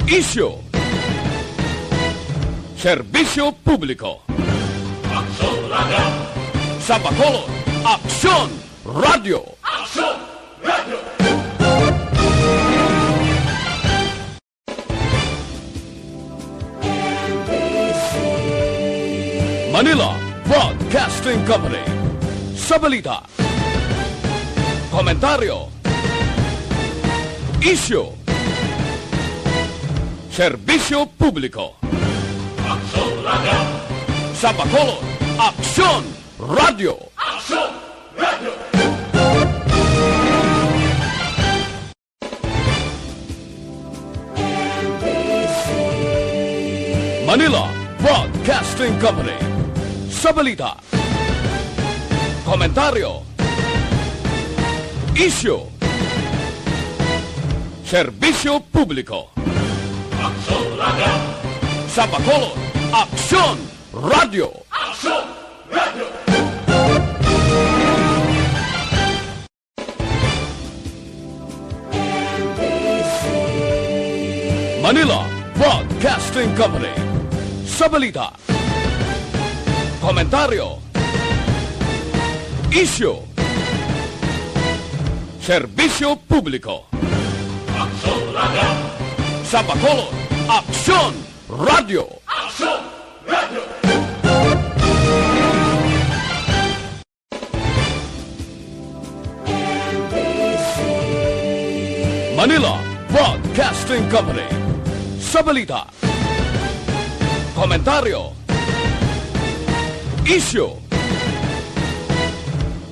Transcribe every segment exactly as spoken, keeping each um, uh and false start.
Issue. Serbisyo publiko. Aksyon Radio. Sa Bacolod, Aksyon Radio. Aksyon Radio. Manila Broadcasting Company. Sa balita, komentaryo, isyu, serbisyo publiko. Aksyon Radio. Sa Bacolod, Aksyon Radio. Aksyon Radio. Manila Broadcasting Company. Sa balita, komentaryo, isyu, serbisyo publiko. Aksyon Radio. Sa Bacolod, Aksyon Radio. Aksyon Radio. Manila Broadcasting Company. Sa balita, komentaryo, isyu, serbisyo publiko. Aksyon Radio. Sa Bacolod, Aksyon Radio. Aksyon Radio. Manila Broadcasting Company. Sa balita, komentaryo, isyu,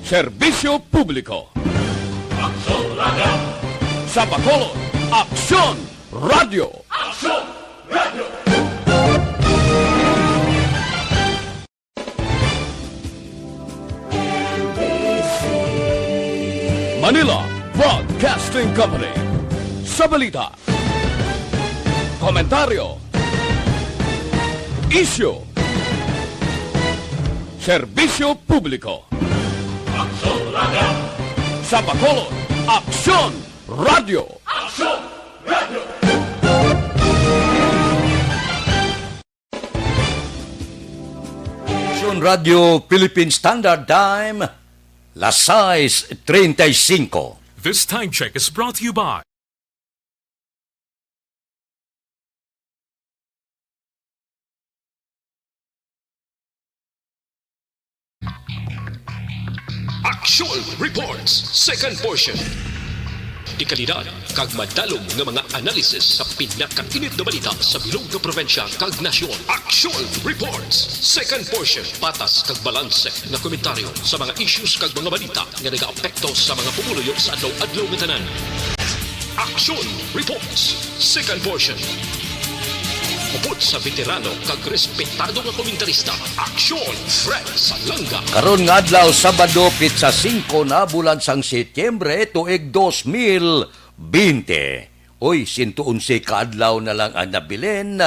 serbisyo publiko. Aksyon Radio. Sa Bacolod, Aksyon Radio. Aksyon Radio. Manila Broadcasting Company. Sa balita, komentaryo, isyu, serbisyo publiko. Aksyon Radio. Sa Bacolod, Aksyon Radio. Aksyon Radio. Aksyon Radio Philippine Standard Time, las sais treinta y cinco. This time check is brought to you by Aksyon Reports, second portion. Dekalidad kag madalom nga mga analysis sa pinakainit nga balita sa bilog nga probinsya kag nasyon. Aksyon Reports, second portion. Patas kag balanse nga komentaryo sa mga issues kag mga balita nga nagaapekto sa mga pumuluyo sa adlaw-adlaw nga tanan. Aksyon Reports, second portion. Upod sa veterano kag respetado nga komentarista, Aksyon Fred Salanga. Karon nga adlaw, Sabado, pitsa singko na bulan sang Setyembre, tuig dos mil bente. Uy, sento onse ka adlaw na lang ang nabilin.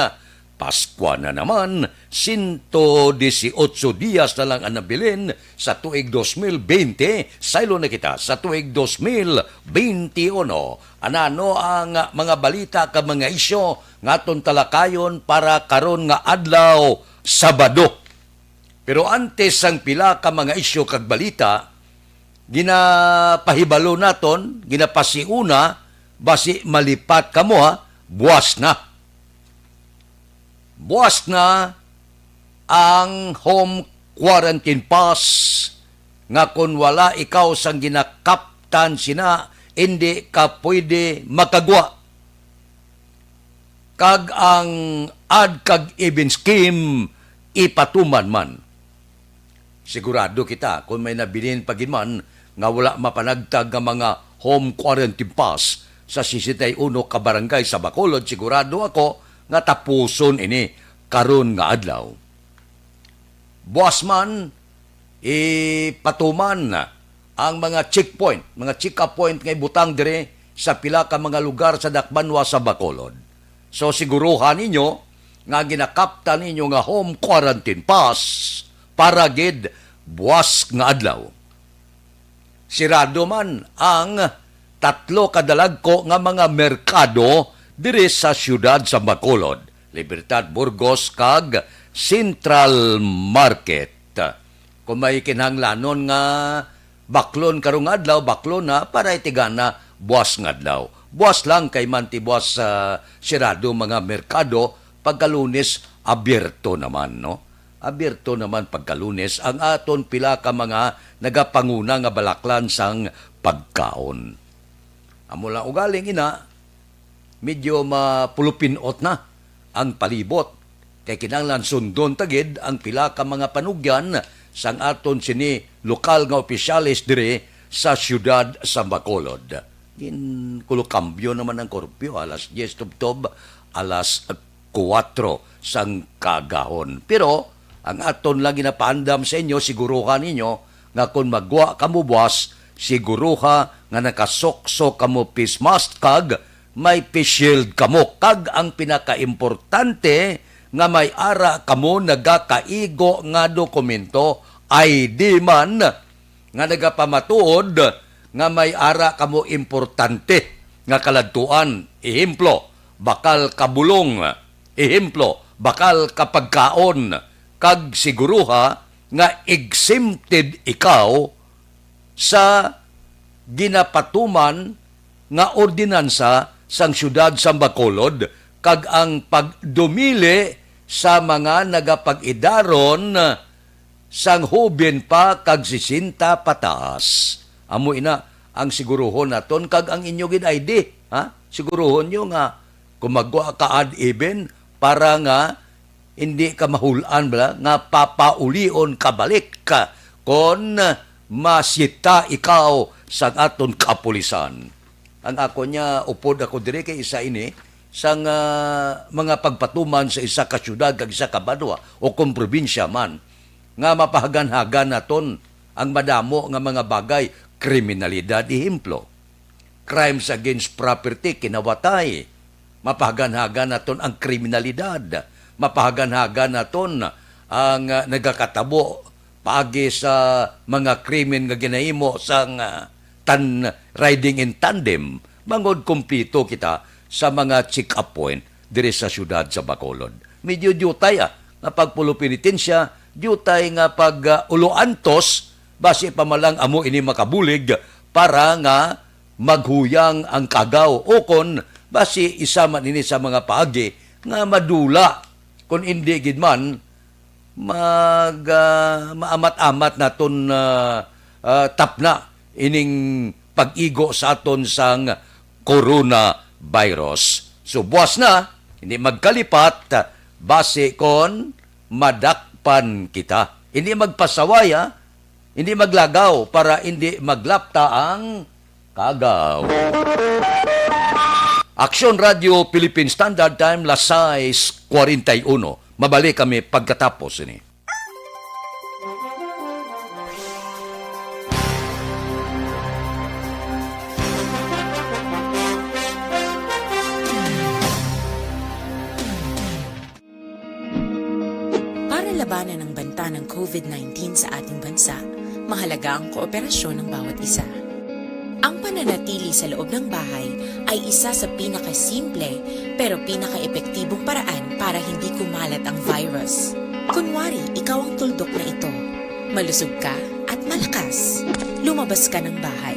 Paskwa na naman, sento disiotso dias na lang ang nabilin sa tuig dos mil bente, saylo na kita sa tuig dos mil bente uno. Anano ang mga balita kag mga isyu nga aton talakayon para karon nga adlaw, Sabado? Pero antes sang pila ka mga isyu kag balita, ginapahibalo naton, ginapasiuna, basi malipat kamo, ha, buas na. Buas na ang home quarantine pass nga kon wala ikaw sang ginakaptan sina, hindi ka pwede makagwa. Kag ang ad kag even scheme ipatuman man. Sigurado kita, kung may nabilin pa gid man nga wala mapanagtag nga mga home quarantine pass sa sesenta y uno ka barangay sa Bacolod, sigurado ako nga tapuson ini karon nga adlaw. Buas man, ipatuman ang mga checkpoint, mga check-up point nga ibutang diri sa pila ka mga lugar sa dakbanwa sa Bacolod. So, siguruhan ninyo nga ginakaptan ninyo nga home quarantine pass para gid buas nga adlaw. Sirado man ang tatlo ka dalagko nga mga merkado diri sa siyudad sa Bacolod, Libertad, Burgos, kag Central Market. Kung may kinahanglanon nga baklon karong adlaw, baklon na, para itigana buas nga adlaw. Buas lang kay man ti buas, ah, sirado mga merkado, pagka Lunes abierto naman, no? Abierto naman pagka Lunes ang aton pila ka mga nagapanguna nga balaklan sang pagkaon. Amo lang ugaling ina, medyo mapulupinot na ang palibot, kay kinahanglan sundon ta gid ang pila ka mga panugyan sang aton sini lokal nga opisyales diri sa siyudad sa Bacolod. Ginkambyo naman ang kurpyo, alas diyes tubtob alas kuwatro sang kaagahon. Pero ang aton lang ginapaandam sa inyo, siguruha ninyo nga kon magwa kamo buas, siguruha nga nakasuksok kamo face mask kag may face shield kamo. Kag ang pinakaimportante, nga may ara kamo nagakaigo nga dokumento, I D man, nga nagapamatuod nga may ara kamo importante nga kaladtuan, ehemplo, bakal ka bulong, ehemplo, bakal ka pagkaon, kag siguruha nga exempted ikaw sa ginapatuman nga ordinansa sang siyudad sang Bacolod kag ang pagdumili sa mga nagapag-idaron sang hoben pa kag sesenta pataas. Amo ina ang siguruhon naton kag ang inyo gid I D, ha? Siguruhon nyo nga kung magwa ka odd even para nga hindi ka mahul-an bala nga papaulion ka balik ka kon masita ikaw sang aton kapulisan. Ang ako niya, upod ako diri kay isa ini sang, ah, mga pagpatuman sa isa ka syudad kag isa ka banwa o kon probinsya man nga mapahaganhagan naton ang madamo nga mga bagay, kriminalidad, ehemplo, crimes against property, kinawatay, mapahaganhagan naton ang kriminalidad, mapahaganhagan naton ang, ah, nagakatabo paagi sa mga krimen nga ginahimo sang, ah, tan-, riding in tandem, bangod kumpleto kita sa mga check-up point diri sa siyudad sa Bacolod. Medyo diutay, ah, nga pagpulo penitensya, diutay nga pag, ah, ulo antos, basi pa man lang amo ini makabulig para nga maghuyang ang kagaw, o kon basi isa man ini sa mga paagi nga madula, kon indi gid man mag, ah, maamat-amat naton, ah, ah, tapna ining pag-igo sa aton sang coronavirus. So, buas na, hindi magkalipat, basi kon madakpan kita. Hindi magpasaway, ha? Hindi maglagaw para hindi maglapta ang kagaw. Aksyon Radio Philippine Standard Time, las sais cuarenta y uno. Mabalik kami pagkatapos ini. Para labanan ang banta ng covid nineteen sa ating bansa, mahalaga ang kooperasyon ng bawat isa. Ang pananatili sa loob ng bahay ay isa sa pinakasimple pero pinakaepektibong paraan para hindi kumalat ang virus. Kunwari, ikaw ang tuldok na ito. Malusog ka at malakas. Lumabas ka ng bahay.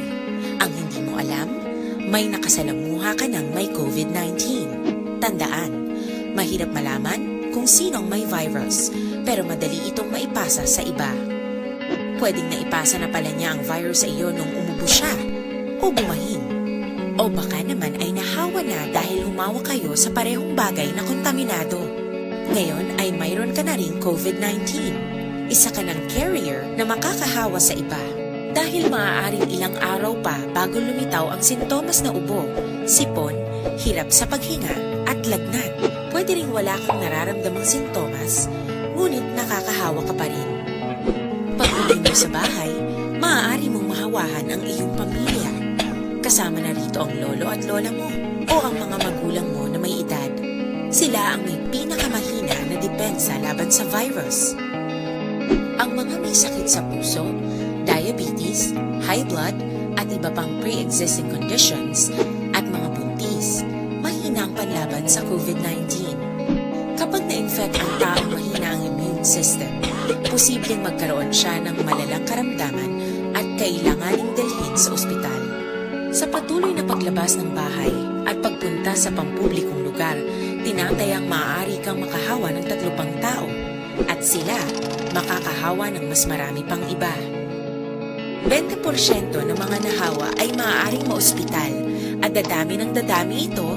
Ang hindi mo alam, may nakasalamuha ka ng may covid nineteen. Tandaan, mahirap malaman kung sino ang may virus, pero madali itong maipasa sa iba. Pwedeng naipasa na pala niya ang virus sa iyo nung umubo siya, o bumahin. O baka naman ay nahawa na dahil humawak kayo sa parehong bagay na kontaminado. Ngayon ay mayroon ka na ring covid nineteen. Isa ka ng carrier na makakahawa sa iba. Dahil maaaring ilang araw pa bago lumitaw ang sintomas na ubo, sipon, hirap sa paghinga, at lagnat. Pwede ring wala kang nararamdamang sintomas, ngunit nakakahawa ka pa rin. Pag-uwi mo sa bahay, maaari mong mahawahan ang iyong pamilya. Kasama na rito ang lolo at lola mo o ang mga magulang mo na may edad. Sila ang may pinakamahina na depensa laban sa virus. Ang mga may sakit sa puso, diabetes, high blood, at iba pang pre-existing conditions, at mga buntis, mahina ang panlaban sa COVID nineteen. Kapag na-infect ang taong mahina ang immune system, posibleng magkaroon siya ng malalang karamdaman at kailanganing dalhin sa ospital. Sa patuloy na paglabas ng bahay at pagpunta sa pampublikong lugar, tinatayang maaari kang makahawa ng tatlo pang tao at sila makakahawa ng mas marami pang iba. Bente porsyento ng mga nahawa ay maaaring maospital at dadami ng dadami ito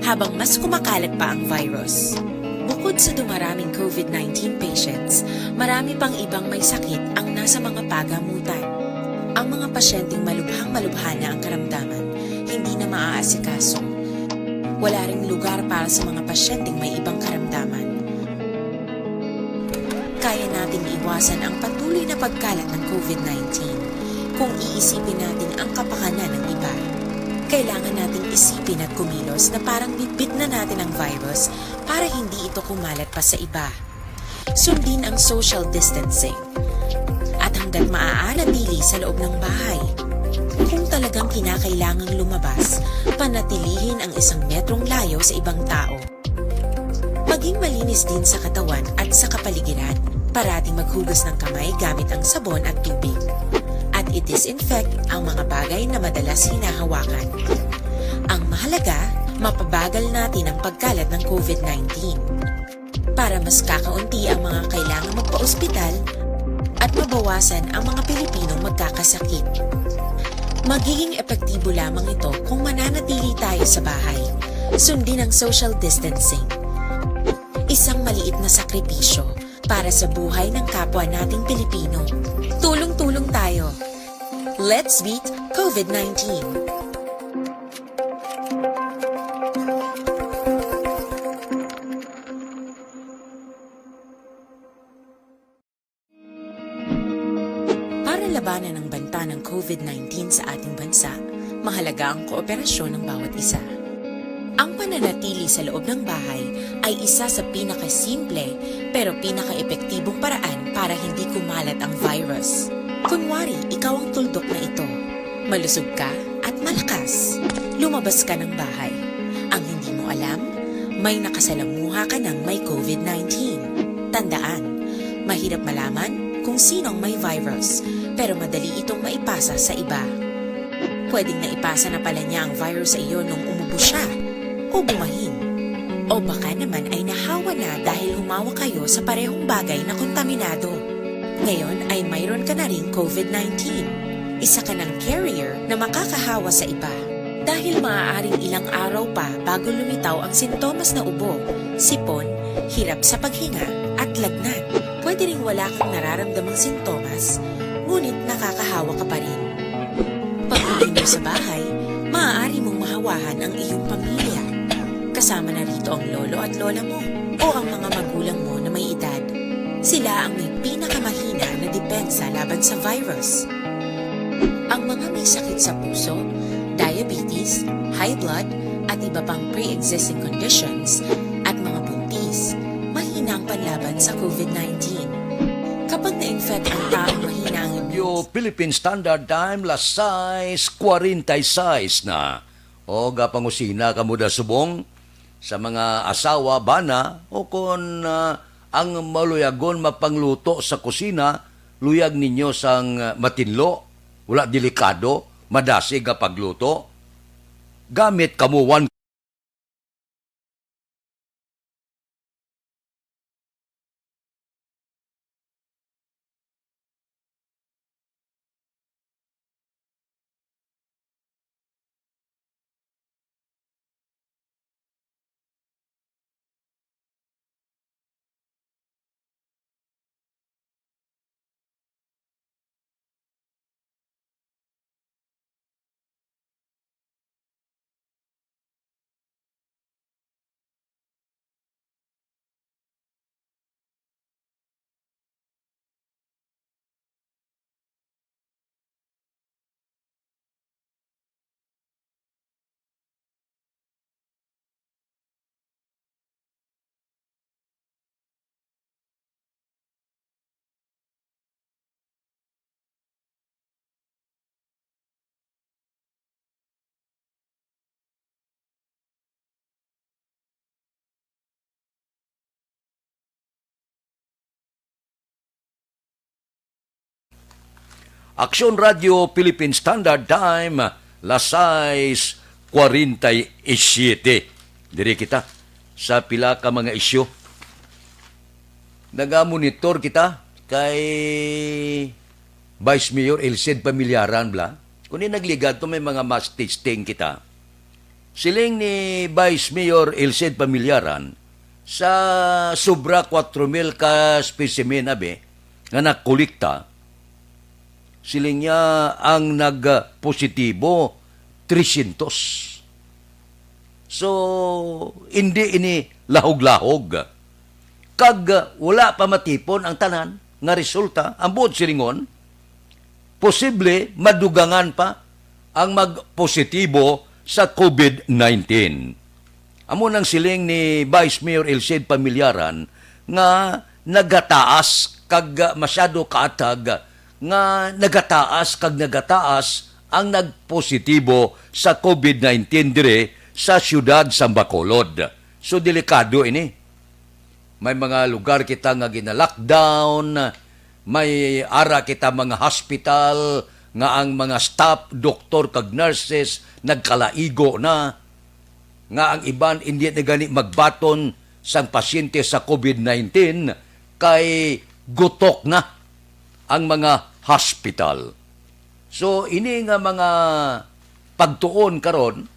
habang mas kumakalat pa ang virus. Bukod sa dumaraming COVID nineteen patients, marami pang ibang may sakit ang nasa mga pagamutan. Ang mga pasyenteng malubhang-malubha na ang karamdaman, hindi na maaasikaso. Wala ring lugar para sa mga pasyenteng may ibang karamdaman. Kaya nating iwasan ang patuloy na pagkalat ng COVID nineteen kung iisipin natin ang kapakanan ng iba. Kailangan nating isipin at kumilos na parang bitbit na natin ang virus para hindi ito kumalat pa sa iba. Sundin ang social distancing. At hanggat maaari, manatili sa loob ng bahay. Kung talagang kinakailangang lumabas, panatilihin ang isang metrong layo sa ibang tao. Maging malinis din sa katawan at sa kapaligiran. Parating maghugas ng kamay gamit ang sabon at tubig. At i-disinfect ang mga bagay na madalas hinahawakan. Ang mahalaga, mapabagal natin ang pagkalat ng COVID nineteen. Para mas kakaunti ang mga kailangang magpa-ospital at mabawasan ang mga Pilipinong magkakasakit. Magiging epektibo lamang ito kung mananatili tayo sa bahay. Sundin ang social distancing. Isang maliit na sakripisyo para sa buhay ng kapwa nating Pilipino. Tulong-tulong tayo. Let's beat COVID nineteen. Para labanan ang banta ng COVID nineteen sa ating bansa, mahalaga ang kooperasyon ng bawat isa. Ang pananatili sa loob ng bahay ay isa sa pinakasimple pero pinakaepektibong paraan para hindi kumalat ang virus. Kunwari, ikaw ang tuldok na ito. Malusog ka at malakas. Lumabas ka ng bahay. Ang hindi mo alam, may nakasalamuha ka ng may COVID nineteen. Tandaan, mahirap malaman kung sino ang may virus, pero madali itong maipasa sa iba. Pwedeng naipasa na pala niya ang virus sa iyo nung umubo siya o bumahin. O baka naman ay nahawa na dahil humawak kayo sa parehong bagay na kontaminado. Ngayon ay mayroon ka na ring COVID nineteen. Isa ka ng carrier na makakahawa sa iba. Dahil maaaring ilang araw pa bago lumitaw ang sintomas na ubo, sipon, hirap sa paghinga, at lagnat. Pwede ring wala kang nararamdamang sintomas, ngunit nakakahawa ka pa rin. Pag-uwi mo sa bahay, maaari mong mahawahan ang iyong pamilya. Kasama na rito ang lolo at lola mo o ang mga magulang mo na may edad. Sila ang may pinakamahina na depensa laban sa virus. Ang mga may sakit sa puso, diabetes, high blood, at iba pang pre-existing conditions, at mga buntis, mahina ang panlaban sa COVID nineteen. Kapag na-infect ang taong mahina ang immune Philippine Standard Time, las sais cuarenta y seis na. O, gapangusina kamo da subong sa mga asawa, bana, o kon, ah, ang maluyagon mapangluto sa kusina, luyag ninyo sang, ah, matinlo, wala delikado, madasig nga pagluto. Gamit kamo one Aksyon Radio Philippine Standard Time, las sais cuarenta y siete. Diri kita sa pila ka mga isyu. Nagamonitor kita kay Vice Mayor Elcid Pamillaran, bla. Kung di nagligad to, may mga mass testing kita. Siling ni Vice Mayor Elcid Pamillaran, sa sobra kwatro mil ka specimen, abi, nga nakolekta, siling niya, ang nagpositibo, trescientos. So, hindi ini lahog-lahog. Kag wala pa matipon ang tanan nga resulta, ang buot silingon, posible madugangan pa ang magpositibo sa covid nineteen. Amo nang siling ni Vice Mayor Elcid Pamillaran nga nagataas kag masyado kaatag nga nagataas kag nagataas ang nagpositibo sa covid nineteen dire sa siyudad sang Bacolod. So, delikado ini. May mga lugar kita nga gina-lockdown, may ara kita mga hospital nga ang mga staff, doktor kag nurses nagkalaigo na, nga ang iban indi na gani magbaton sang pasyente sa covid nineteen kay gutok na ang mga hospital. So, ini nga mga pagtuon karon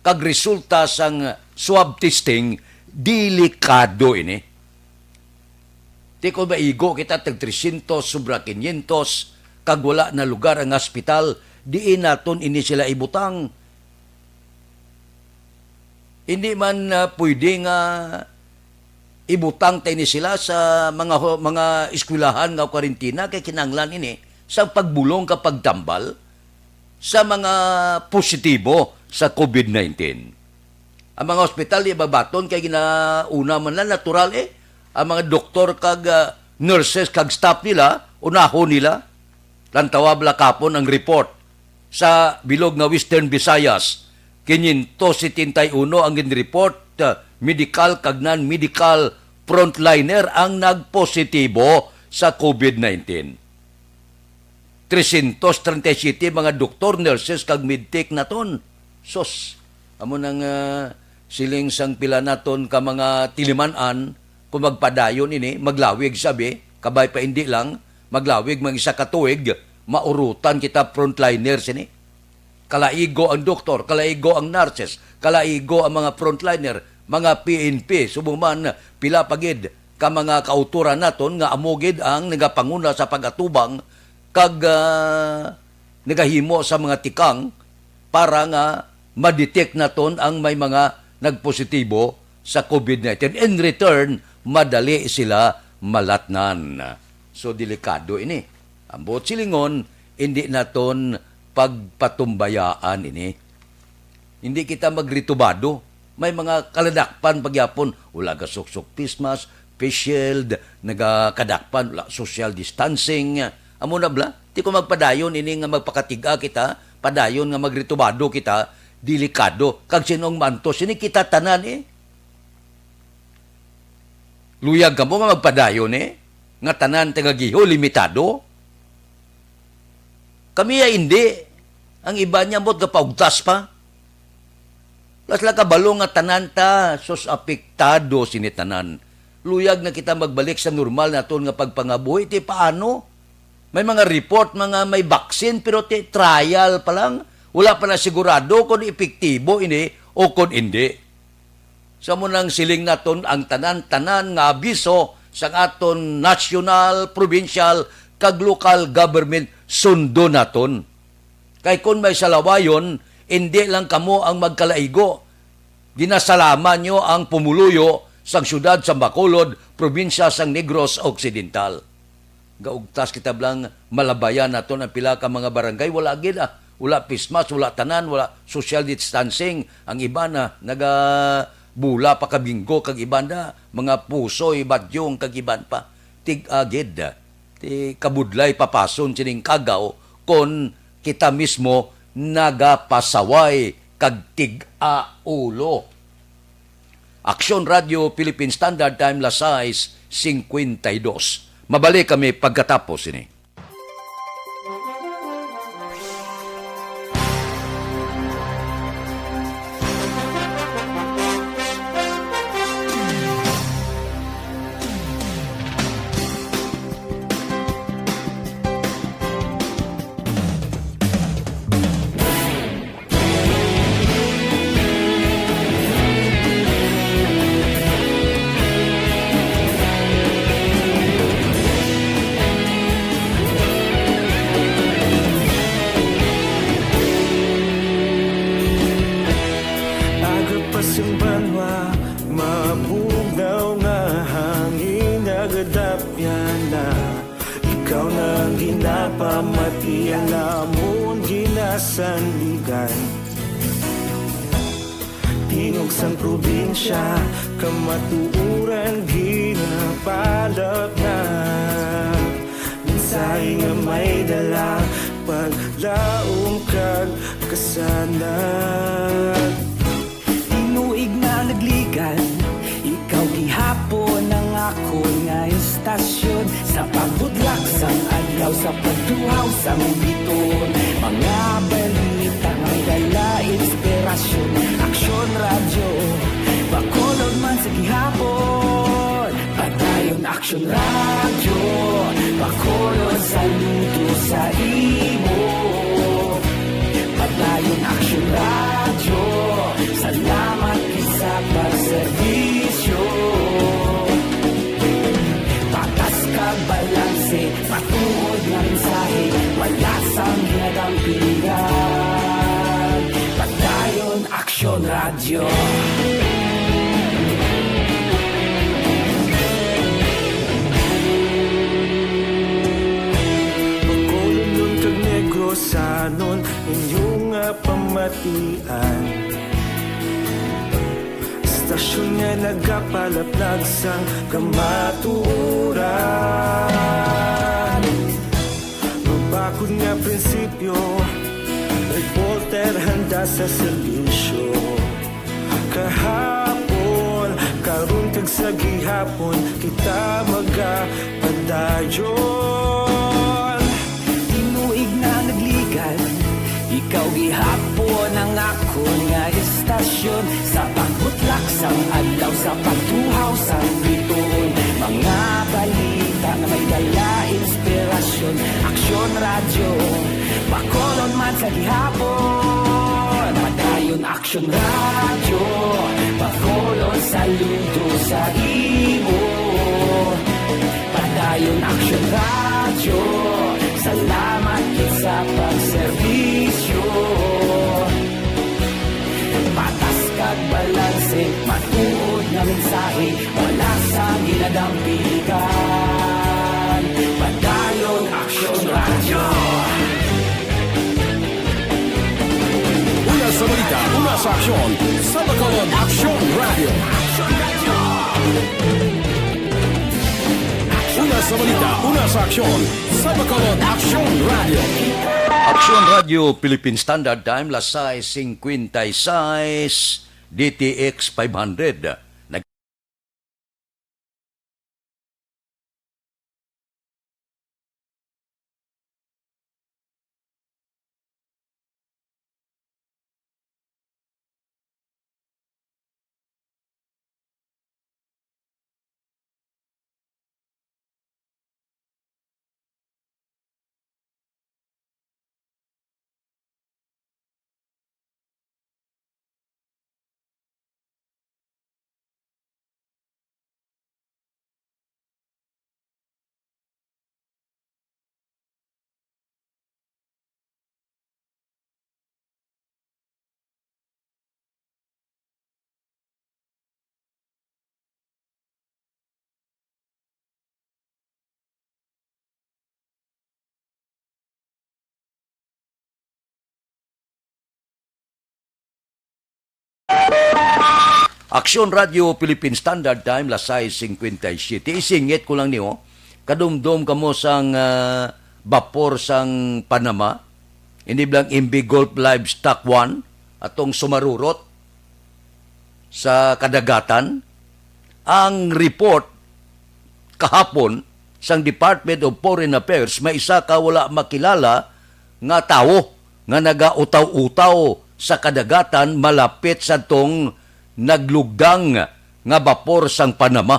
kag resulta sang swab testing, delikado ini. Ti kon maigo kita tag trescientos, sobra quinientos, kag wala na lugar ang hospital, diin naton ini sila ibutang? Hindi man, ah, pwede nga ibutang ta ini sila sa mga ho-, mga eskwelahan nga kwarentina, kay kinahanglan ini sa pagbulong ka pagtambal sa mga positibo sa covid nineteen. Ang mga ospital, di babaton kay ginauna man lang, natural eh. Ang mga doktor kag, ah, nurses kag staff nila, unahon nila. Lantawa bala kapon ang report sa bilog nga Western Visayas, quinientos setenta y uno ang gin-report, ah, medical kag non-medical frontliner ang nagpositibo sa covid nineteen. Trescientos treinta y siete mga doktor, nurses, kag medtech naton. Sus, amo nang, ah, siling sang pila naton ka mga tiliman-an, kung magpadayon ini, maglawig sabi, kabay pa indi lang, maglawig mga isa ka tuig, maurutan kita frontliners ini. Kalaigo ang doktor, kalaigo ang nurses, kalaigo ang mga frontliner, mga P N P, subong man pila pa gid ka mga kautoran naton nga amo gid ang nagapanguna sa pag-atubang kag, ah, nagahimo sa mga tikang para nga ma-detect naton ang may mga nagpositibo sa covid nineteen. In return, madali sila malatnan. So, delikado ini. Ang buot silingon, hindi naton pagpatumbayaan ini. Hindi kita magritubado. May mga kaladakpan pagyapon, wala gasuksok face mask, face shield, nagakadakpan, wala social distancing. Amo na bala? Ti ko magpadayon ini nga magpakatiga kita, padayon nga magritubado kita, delikado. Kag sinong mantos ini kita tanan eh. Luyag kamo nga magpadayon eh, nga tanan tagagiho limitado. Kami ay indi. Ang iba niya mo't gapaugtas pa. Wala sila kabalo nga tanan ta, sus, apektado sini tanan. Luyag na kita magbalik sa normal naton nga pagpangabuhi. Ti paano? May mga report, mga may vaccine, pero ti trial pa lang. Wala pa na sigurado kung epektibo ini o kung indi. Sa mo nang siling naton ang tanan-tanan nga abiso sang aton national, provincial, kag local government, sundo naton. Kay kon may salawayon, indi lang kamo ang magkalaigo. Ginasalaman nyo ang pumuluyo sang siyudad sang Bacolod, probinsya sang Negros Occidental. Gaugtas kita blang malabayan naton ang pila ka mga barangay. Wala gid, ah. Wala face mask, wala tanan, wala social distancing. Ang iban na nagabula pa ka binggo, kag iban na mga pusoy, badyong, kag iban pa. Tig-a gid, ah. Ti kabudlay papason sining kagaw kon kita mismo nagapasaway kag tig-a ulo. Aksyon Radio Philippine Standard Time, las sais cincuenta y dos. Mabalik kami pagkatapos sini. Pamati ang amon ginasandigan. Tingog sang probinsya, kamatuoran ginapalapnag. Mensahe nga may dala, paglaom kag kasanag. Tinuig na nagligan, ikaw gihapon ang akon nga istasyon. Sa pagbutlak sang adlaw, sa pagtuhaw sang bituon, mga balita nga may dala inspirasyon. Aksyon Radyo, Bacolod man sa gihapon. Padayon Aksyon Radyo, Bacolod, saludo sa imo. Padayon Aksyon Radyo, salamat gid sa pagserbisyo. Patas kag balanse, matuod nga mensahe, wala sang ginadampigan. Padayon Aksyon Radyo. Bacolodnon kag Negrosanon, inyo nga pamatian. Istasyon nga nagapalaplag sang kamatuoran. Mabakod nga prinsipyo, reporter handa sa serbisyo. Kahapon, karon kag sa gihapon, kita magapadayon. Tinuig na nagligan, ikaw gihapon ang akon nga istasyon. Sa pagbutlak sang adlaw, sa pagtuhaw sang bituon, mga balita nga may dala inspirasyon. Aksyon Radyo, Bacolod man sa gihapon. Padayon Aksyon Radyo, Bacolod, saludo sa imo. Padayon Aksyon Radyo, salamat gid sa pagserbisyo. Patas kag balanse, matuod nga mensahe, wala sang ginadampigan. Padayon Aksyon Radyo. Una sa balita, una sa aksyon, sa Bacolod Aksyon Radyo. Una sa balita, una sa aksyon, sa Bacolod Aksyon Radyo. Aksyon Radyo Philippine Standard Time, las sais cincuenta y seis, D T X five hundred. Aksyon Radyo Philippine Standard Time, las sais cincuenta y siete. Isingit ko lang niyo, kadumdom kamo sang, ah, bapor sang Panama, ini blang M V Gulf Livestock One, atong sumarurot sa kadagatan. Ang report kahapon sang Department of Foreign Affairs, may isa ka wala makilala nga tawo nga nagautaw-utaw sa kadagatan malapit sa tong naglugdang nga bapor sang Panama.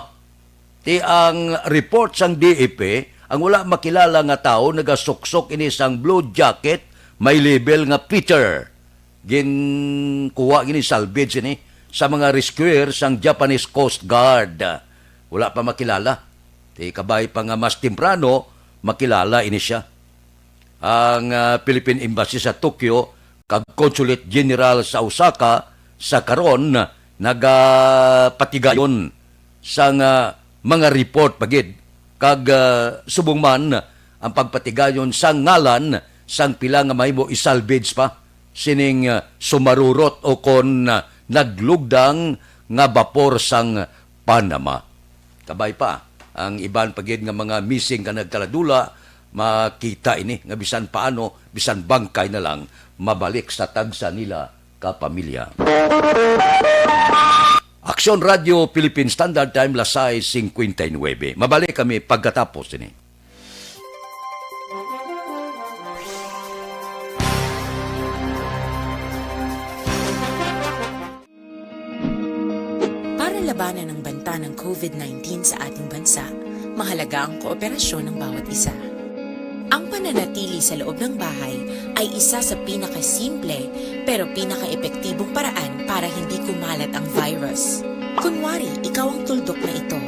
Ti ang report sang D F P, ang wala makilala nga tawo nagasuksok ini sang blue jacket, may label nga Peter. Ginkuha gini, salvage ini sa mga rescuer sang Japanese Coast Guard. Wala pa makilala. Ti kabay pa nga mas temprano, makilala ini siya. Ang, ah, Philippine Embassy sa Tokyo kag Consulate General sa Osaka sa karon nagapatigayon sang, ah, mga report pa gid, kag, ah, subong man ang pagpatigayon sa ngalan sang pila nga mahimo i-salvage pa sining, ah, sumarurot o kon, ah, naglugdang nga bapor sang Panama. Kabay pa, ang iban pa gid nga mga missing nga nagkaladula, makita ini nga bisan paano, bisan bangkay na lang, mabalik sa tagsa nila ka pamilya. Aksyon Radio Philippine Standard Time, las sais cincuenta y nueve. Mabalik kami pagkatapos ini. Para labanan ang banta ng covid nineteen sa ating bansa, mahalaga ang kooperasyon ng bawat isa. Ang pananatili sa loob ng bahay ay isa sa pinakasimple pero pinakaepektibong paraan para hindi kumalat ang virus. Kunwari, ikaw ang tuldok na ito.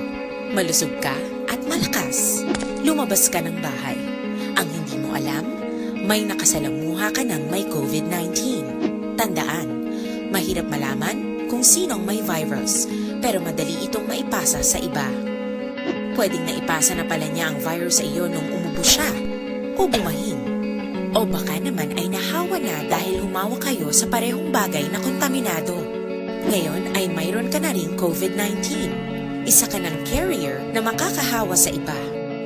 Malusog ka at malakas. Lumabas ka ng bahay. Ang hindi mo alam, may nakasalamuha ka ng may covid nineteen. Tandaan, mahirap malaman kung sino ang may virus, pero madali itong maipasa sa iba. Pwedeng naipasa na pala niya ang virus sa iyo nung umubo siya o bumahin. O baka naman ay nahawa na dahil humawa kayo sa parehong bagay na kontaminado. Ngayon ay mayroon ka na ring covid nineteen. Isa ka ng carrier na makakahawa sa iba.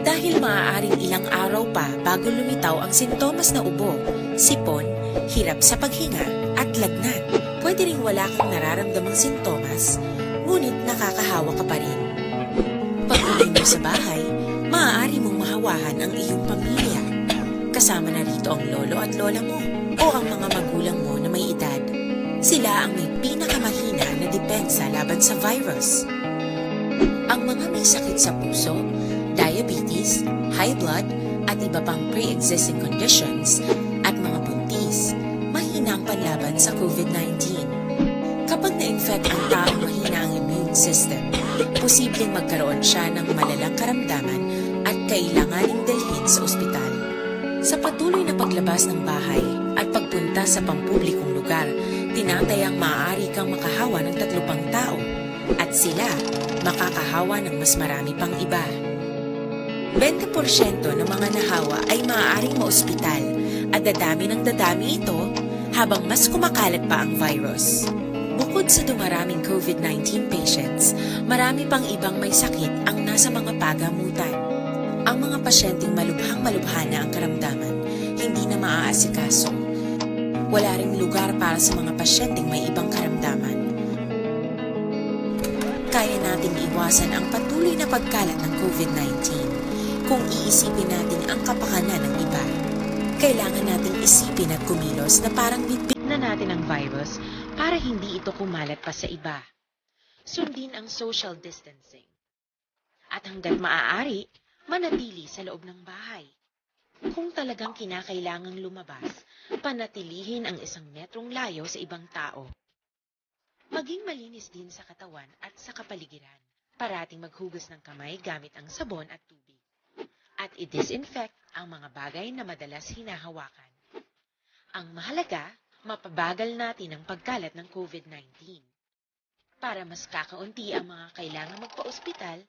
Dahil maaaring ilang araw pa bago lumitaw ang sintomas na ubo, sipon, hirap sa paghinga, at lagnat. Pwede ring wala kang nararamdamang sintomas, ngunit nakakahawa ka pa rin. Pag-uwi mo sa bahay, maaari mong mahawahan ang iyong pamilya. Kasama na rito ang lolo at lola mo o ang mga magulang mo na may edad. Sila ang may pinakamahina na depensa laban sa virus. Ang mga may sakit sa puso, diabetes, high blood, at iba pang pre-existing conditions, at mga buntis, mahina ang panlaban sa covid nineteen. Kapag na-infect ang taong mahina ang immune system, posibleng magkaroon siya ng malalang karamdaman at kailanganing dalhin sa ospital. Sa patuloy na paglabas ng bahay at pagpunta sa pampublikong lugar, tinatayang maaari kang makahawa ng tatlo pang tao at sila makakahawa ng mas marami pang iba. Bente porsyento ng mga nahawa ay maaaring maospital at dadami ng dadami ito habang mas kumakalat pa ang virus. Bukod sa dumaraming covid nineteen patients, marami pang ibang may sakit ang nasa mga pagamutan. Ang mga pasyenteng malubhang-malubha na ang karamdaman, hindi na maaasikaso. Wala ring lugar para sa mga pasyenteng may ibang karamdaman. Kaya nating iwasan ang patuloy na pagkalat ng covid nineteen kung iisipin natin ang kapakanan ng iba. Kailangan nating isipin at kumilos na parang bitbit na natin ang virus para hindi ito kumalat pa sa iba. Sundin ang social distancing. At hanggat maaari, manatili sa loob ng bahay. Kung talagang kinakailangang lumabas, panatilihin ang isang metrong layo sa ibang tao. Maging malinis din sa katawan at sa kapaligiran. Parating maghugas ng kamay gamit ang sabon at tubig. At i-disinfect ang mga bagay na madalas hinahawakan. Ang mahalaga, mapabagal natin ang pagkalat ng covid nineteen para mas kakaunti ang mga kailangang magpaospital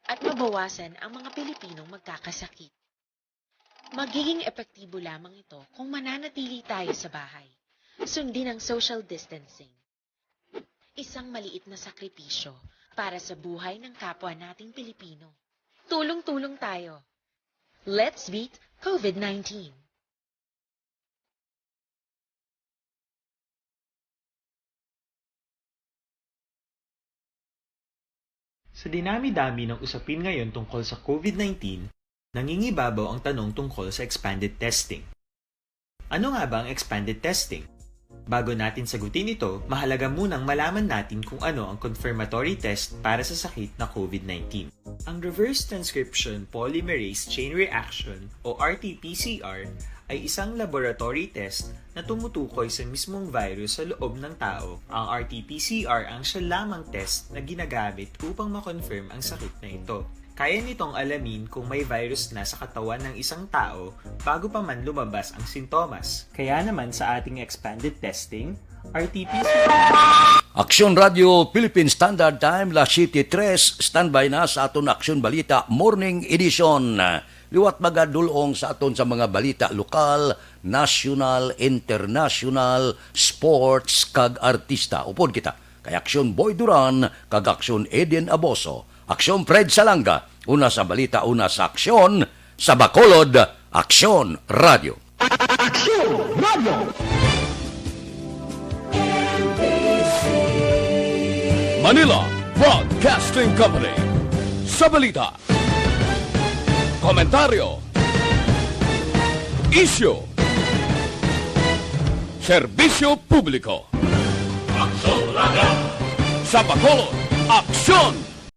at mabawasan ang mga Pilipinong magkakasakit. Magiging epektibo lamang ito kung mananatili tayo sa bahay. Sundin ang social distancing. Isang maliit na sakripisyo para sa buhay ng kapwa nating Pilipino. Tulong-tulong tayo. Let's beat covid nineteen. Sa dinami-dami ng usapin ngayon tungkol sa covid nineteen, nangingibabaw ang tanong tungkol sa expanded testing. Ano nga ba ang expanded testing? Bago natin sagutin ito, mahalaga munang malaman natin kung ano ang confirmatory test para sa sakit na covid nineteen. Ang reverse transcription polymerase chain reaction o R T P C R ay isang laboratory test na tumutukoy sa mismong virus sa loob ng tao. Ang R T P C R ang siya lamang test na ginagamit upang ma-confirm ang sakit na ito. Kaya nitong alamin kung may virus na sa katawan ng isang tao bago pa man lumabas ang sintomas. Kaya naman sa ating expanded testing, R T P C R. Aksyon Radio Philippine Standard Time, las siete tres, standby na sa aton Aksyon Balita Morning Edition. Liwat magadulong sa aton sa mga balita lokal, nasyonal, internasyonal, sports, kag artista. Upod kita kay Aksyon Boy Duran kag Aksyon Eden Aboso, Aksyon Fred Salanga, una sa balita, una sa aksyon, sa Bacolod, Aksyon Radio. Aksyon Radio. Manila Broadcasting Company. Sa balita, komentaryo, isyu, serbisyo publiko. Aksyon Radio. Sa Bacolod, Aksyon